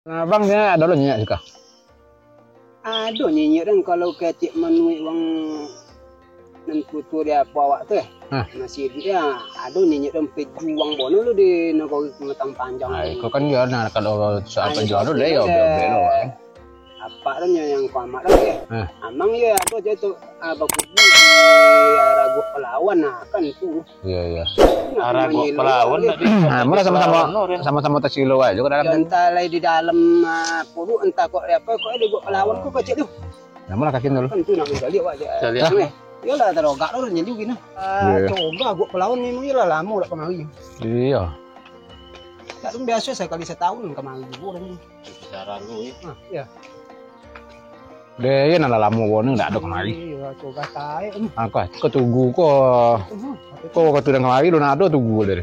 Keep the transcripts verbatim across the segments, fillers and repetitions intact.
Abang nyo ado lo nyiak suko? Ado nyiak dan kalau kecek manuik wang nan tuo-tuo di apo awak tu, eh. Hah. Masih dia ado nyiak dan pejuang bono lo di nagari Pematang Panjang. Ah, iko kan yo, nah, kalau soal pejuang tu, lah, yo, bek-bek lo, kan. Apak tu nyo yang ko amak tu, eh. Hah. Amang yo ado je tu, ah, bakubu di Araguak Palawan, nah, kan tu. Iyo, iyo. Araguak Palawan tadi. Nah, mula samo-samo, samo-samo tasilo aja ke dalam. Yo, entah lai di dalam, ah, puduk, entah kok di apo, kok di Araguak Palawan, kok kecek tu. Nah, mula kaki dulu. Kan tu nak baliak awak je. Baliak. Hah? Iyolah, tarogak lo, nyeliu gini. Ah, iyo, iyo. Coba Araguak Palawan memang iyolah lamo dak kamari. Iyo. Tak tu biaso sakali satahun kamari juo dah ni. Bicara lu, eh. Ah, iyo. Deh, iyo, nan lah lamo baru ni, ndak ado kamari. Iyo, coba tae, em. Ah, ko, ko tugu ko. Mhm. Ko wakatu nan kamari, lu ndak ado tugu dari.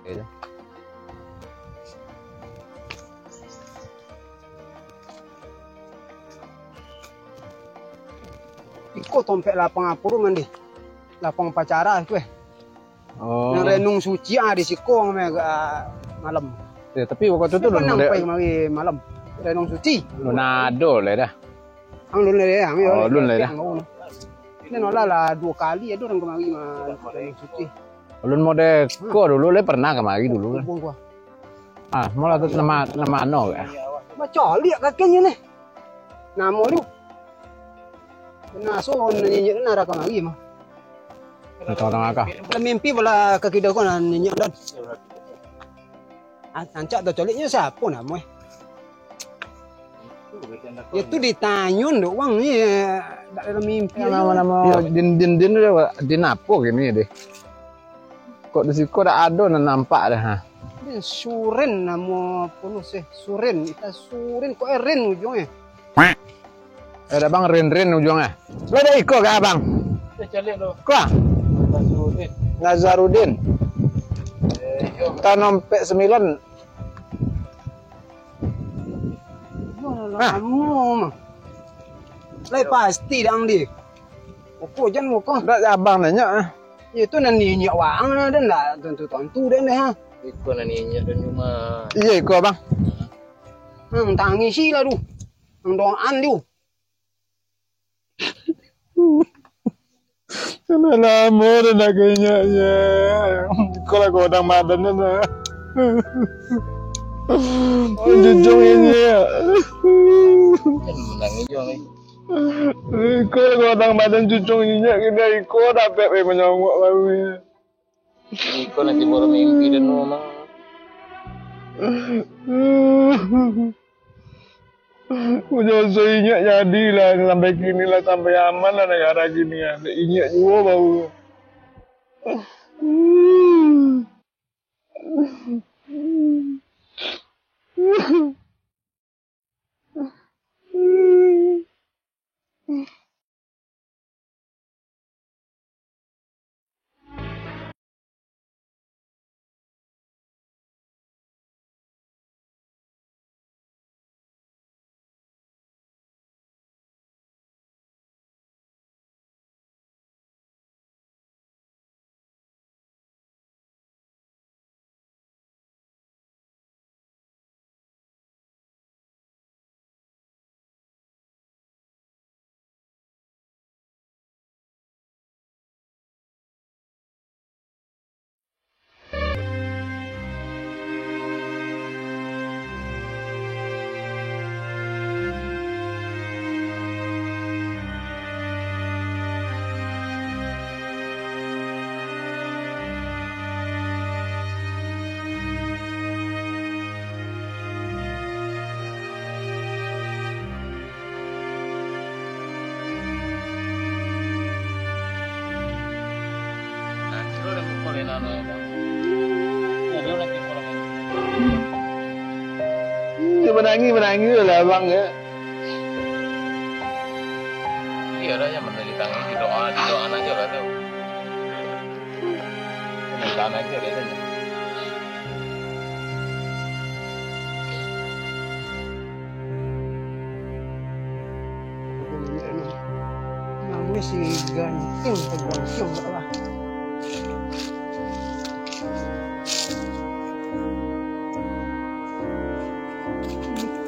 Iyo. Iko tompek lapang apo tu, Mandi? Lapang upacara tu, eh. Oh. Nan renung suci, ah, di siko, ah, malam. Yo, tapi wakatu tu alun pai kamari malam. Renung suci. Alun ado lai dah. Ang alun lai, ang yo. Oh, alun lai dah. Ang alun. Iko lah, lah duo kali ado urang kamari ma-, renung suci. Alun model ko dulu lai pernah kamari dulu kan. Hubung gua. Ah, mula tu nama, nama ano ka? Bacaliak kakinyo ni. Namo lu? Nah, so, nyiak tu nara kamari mah. Di tangah-tangah kah? Lah mimpi bala kaki dah ko nyiak dan. Ah, rancak tu caliknyo siapo namo, eh? Yo tu ditanyo dek wang ni, eh, dak dalam mimpi. Yo, namo-namo Din, Din, Din tu, Din apo kini deh? Kok di siko dak ado nan nampak dah, ha? Din Surin namo penuh sih. Surin, kita Surin kok, eh, Rin ujungnyo. Eh, dak bang, Rin, Rin ujungnyo. Lo dak iko ka abang? Ko ah? Nazarudin. Nazarudin. Tahun ompek sembilan. Hah? Lamo mah. Lai pasti dang di. Uko jan uko. Dak abang nanya ah. Itu nan niniak waang lah, dan dak tantu-tantu den deh, ha. Iko nan niniak dan cuma. Iyo, iko, Bang. Nang tangisi lah tu. Nang doaan tu. Lah lamo dah nak ka inyak, ya. Iko lah godang badan tu nah. Oh, jujung inyak. Iko lah godang badan jujung inyak, kini iko dapek bae manyongok baru. Iko nanti baru mimpi dan ngomong. Ujo so inyak jadi lah, sampai kini lah, sampai aman lah nagara kini lah. Inyak juo baru. Iyo, manangih, manangih lah abang, ya. Iyo lah, yang mana ditangih, didoa, didoaan aja lah tu. Mintaan aja deh, tanya. Nangih si gantiang, si gantiang lah.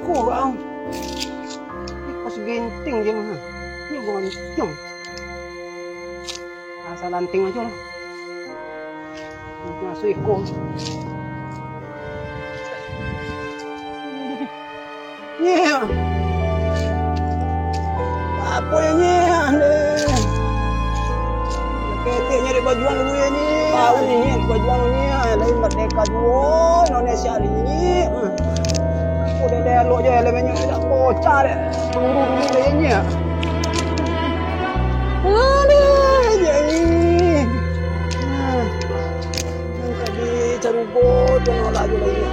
Oh, bang. Ini pas genting je mah. Ini gantiang. Asal lanting aja lah. Masuk iko. Nyiak. Apo yang nyiak deh? Ketek nyari bajuang dulu ya, nyiak. Tahu ni, nyiak, bajuang nyiak. Lain merdeka juo Indonesia ni, nyiak. Apo deh, deh, elok je, elemen nyiak tidak bocah deh. Peluru dulu deh, nyiak. Aduh, nyiak ni. Nah, yang tadi carugo tu nolak je lagi.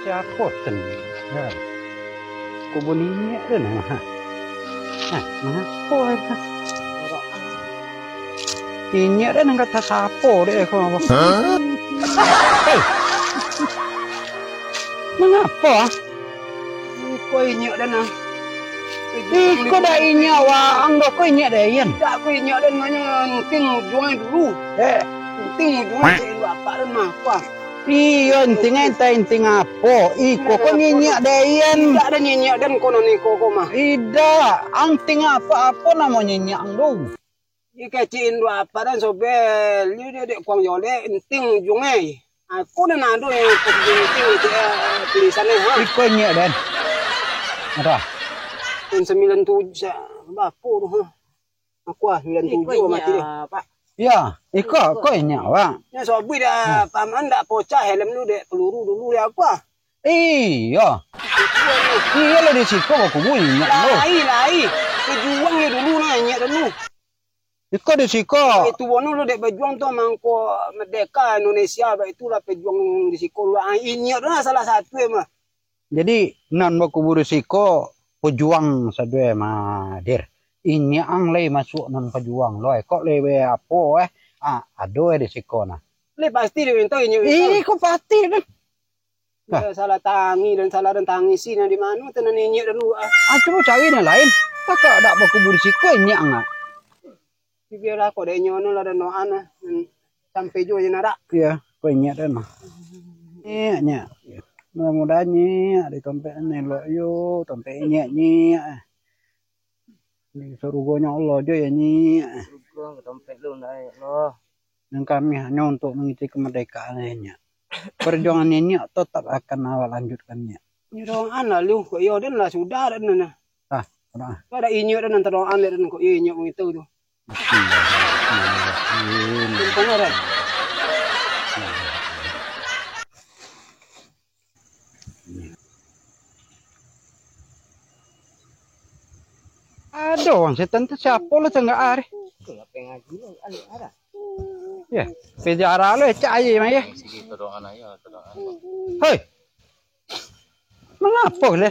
Siapo sen? Ya. Kubun inyiak den, ha. Nah, mangapo, ha? Inyiak den nan kata sapo dek ko. Hah? Hei. Mangapo, ah? Iko inyiak den, ah. Iko dak inyiak waang doh, ko inyiak den. Dak, ko inyiak den, mah nyo enting ujuang dulu. Eh. Enting ujuang cek indak apak den mah, kuah. Iyo, enting entah enting apo. Iko ko nyiak den. Indak ado nyiak den ko nan iko ko mah. Idak, enting apo-apo namo nyiak ang tu. Iko cek indak apak den sobel. Iyo dek kuang jolek, enting ujuang ai. Aku nan ado yang penting itu, eh, tulisan, eh, ha. Iko inyiak den. Apo? Tahun sembilan tujuh, sa-, bapo tu, ha. Aku, ah, sembilan tujuh mati deh. Pak. Ya, iko, ko inyiak, Pak. Nyo sobui dah, paman dak pocah helm lu dek peluru dulu dek aku, ah. Iyo. Iyo lah di siko bakubu inyiak lu. Lai, lai. Pejuang yo dulu nah, inyiak dulu. Iko di siko. Itu bono lo dek pejuang tu mangko merdeka Indonesia, baik itulah pejuang di siko lu. Ah, inyiak tu lah salah satu mah. Jadi, nan bakubu di siko pejuang sadonyo mah, Dir. Inyiak ang lai masuak nan pejuang lo, eh. Kok lai apo, eh? Ah, ado, eh, di siko nah. Lai pasti dek minta inyiak minta. Ih, kok pasti dah. Dah salah tangi dan salah dan tangisi nan di mano tu nan inyiak dulu, ah. Ah, cubo cari nan lain. Takah dak bakubu di siko inyiak ang, ah. Bialah, kok dek inyo anu lah dan doa nah. Hmm. Sampai juo je nak dak? Iyo, kok inyiak den mah. Inyiak, inyiak. Mudah-mudahan nyiak di tompek elok yo, tompek inyiak, nyiak. Di sarugonyo Allah jo yo nyiak. Sarugo tompek lu ndak, ya Allah. Dan kami hanyo untuk mengisi kemerdekaan nyiak. Perjuangan nyiak tetap akan awak lanjutkan nyiak. Nyo doaan lah lu, kok iyo den lah sudah den nah. Ah, doa. Kok dak inyiak den nan tadoaan dek den kok iyo inyiak mangito tu. Bismillahirrahmanirrahim. Tentang ado. Ado urang setan tu siapo lah tanggak ari. Ya, penjara lo cak aye mah ya. Hei. Mangapo le?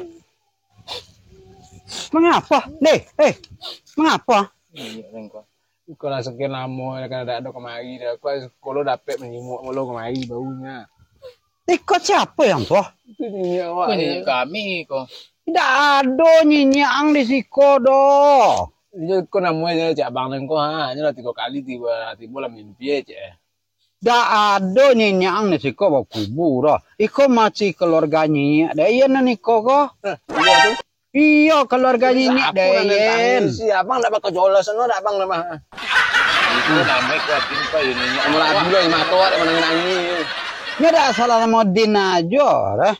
Mangapo? Deh, eh, mangapo? Bukanlah sekian lamo kan dak ado kamari dah. Aku sekolah dapek manyimuak molo kamari baru nya. Iko siapo yang tu? Itu nyiak awak. Nyiak kami ko. Dak ado nyiak ang di siko doh. Iyo ko namonyo cak abang den ko ha. Nyo lah tigo kali tibo, tibo lah mimpi cek. Dak ado nyiak ang di siko bakubu doh. Iko masih keluarga nyiak den nan iko ko. Iyo, keluarga nyiak den. Si abang dak bakal jolos no dak abang nama. Itu namai kuatin pa ini. Malah abang mato dak menangis-nangis. Nyo dak salah samo Din ajo, dah.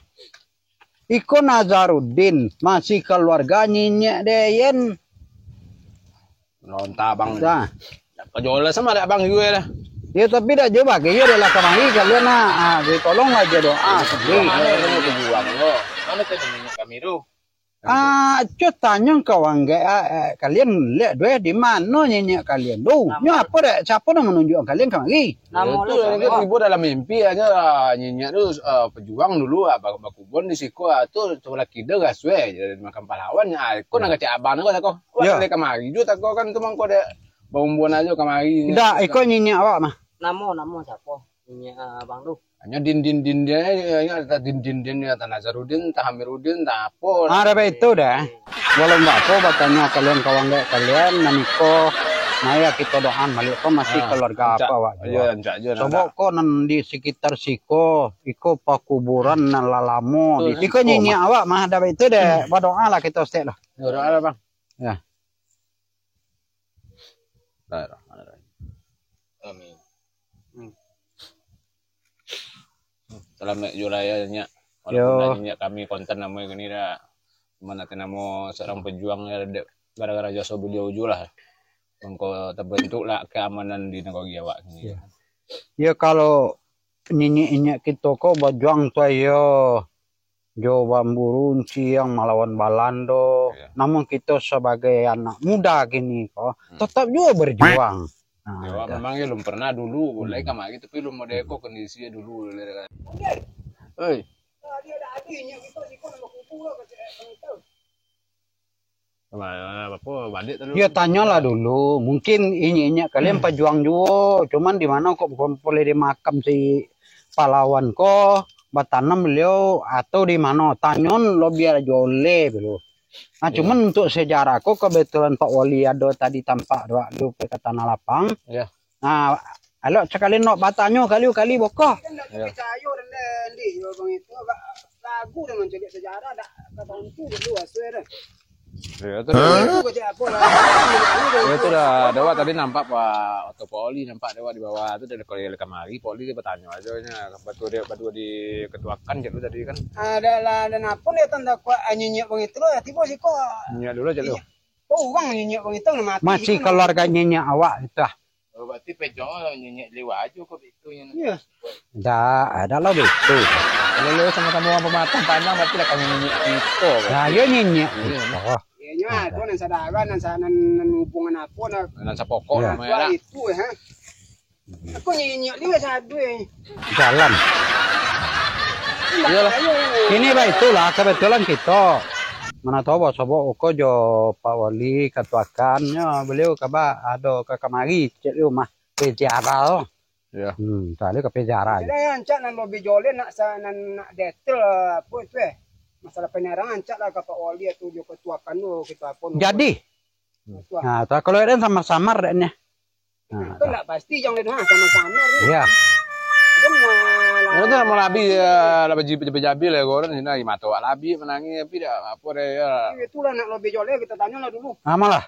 Iko Nazarudin, masih kaluarga nyinyek den. Lonta abang. Dah. Kajola sama dak abang juo lah. Yo, tapi dak juo bagai, yo adalah kamari kalian, nah. Ah, ditolonglah jo doa. Mano kami pejuang lo? Mano kami minyak kami tu? Ah, cubo tanyo ka wanggaik, ah, eh, kalian liek dueh di mano nyinyek kalian tu? Nyo apo dak? Siapo nan manunjuakan kalian kamari? Namo lo siapo? Tibo dalam mimpi aja, ah, nyinyek tu, ah, pejuang dulu, ah, ba-, bakubon di siko, ah, tu sabalah kida Gasuah, jadi makan pahlawan, ah, ko nan kacik abang ko tako. Wah, dari kamari juo tako kan tu mangko dek baumbuan aja kamari. Dak, iko nyinyek awak mah. Namo, namo siapo? Nyinyek, ah, abang tu. Hanyo Din, Din, Din, Din, ya, ya, ya, entah Din, Din, Din, ya, entah Nazarudin, entah Amiruddin, entah apo. Ah, dak baitu dah. Walau ndak apo, batanyo kalian ka wanggaik kalian, nan iko, mari kito doa baliak ko masih keluarga apo awak juo. Iyo, rancak juo. Sabab ko nan di sekitar siko, iko pakuburan nan lah lamo. Iko nyinyek awak mah, dak baitu deh. Badoa lah kito stek lah. Yo, doa lah, Bang. Ya. Bismillahirrahmanirrahim. Amin. Hmm. Salamaik juo lah ya, Nyak. Walaupun dah Nyak kami konten namo kini dah. Cuma nanti namo seorang pejuang ya, dek, gara-gara jasa beliau juo lah. Mangko terbentuk lah keamanan di nagari awak kini. Ya. Ya, kalau nyinyek-nyinyek kito ko bajuang tu ayo. Jo bambu runcing malawan Balando. Namun kito sabagai anak muda kini ko, tetap juo berjuang. Nah, memang yo, lum pernah dulu, lai kamari, tapi lum model ko kondisi dulu. Oi. Apo, baliak tu dulu. Yo, tanyolah dulu. Mungkin inyo-inyo kalian pajuang juo. Cuman di mano kok bukan boleh di makam si pahlawan ko batanam beliau atau di mano? Tanyo lo biar joleh dulu. Nah, cuman untuk sejarah ko kebetulan Pak Wali ado tadi tampak dua lu ka tanah lapang. Nah, alok sakali nak batanyo kali-kali bokah. Kan dak picayo den, Dik, yo, bang itu agak ragu den mancaliak sejarah, dak katantu dulu asal den. Yo, tu dah. Yo, tu dah, dewa tadi nampak Pak, atau Pak Oli nampak dewa di bawah tu, dari kalau kamari, Pak Oli dia bertanya aja nya, betul dia, betul diketuakan je tu tadi kan. Adalah, dan apa dia tanda kuat, ah, nyinyek bang itu lah, tiba siko. Nyinyek dulu je lu. Oh, urang nyinyek bang itu, mati. Masih keluarga nyinyek awak itu ah. Oh, berarti pejuang lah nyinyek liwat aja kok itu yang. Iya. Dak, dak lah begitu. Kalau lu sama-sama orang pematang tanah, berarti lah kami nyinyek kito, berarti. Nah, yo nyinyek kito. Iya, nyo ado nan sadara, nan sa-, nan, nan hubungan apo, nan, nan sapokok namanya lah. Itu, ha. Aku nyinyek liwat sadu, eh. Jalan. Iyolah. Ini baik itulah kebetulan kito. Mana tahu basobok uko jo Pak Wali katuakan, yo, beliau kaba ado ka kamari cek di rumah. Peziarah tu. Iya. Hmm, tadi ka peziarah je. Jadi rancak nan lebih joleh nak sa-, nan nak detail apa itu eh. Masalah penerangan rancak lah ka Pak Wali atau jo katuakan tu, kita apa. Jadi. Nah, tu kalau den samar-samar den nya. Nah, tu ndak pasti jang den ha, samar-samar ni. Iya. Itu malah. Itu nak mau labi ya, labi jabi lah orang sini mato labi menangi tapi dak apa deh ya. Itulah nak lebih joleh kita tanya lah dulu. Amalah.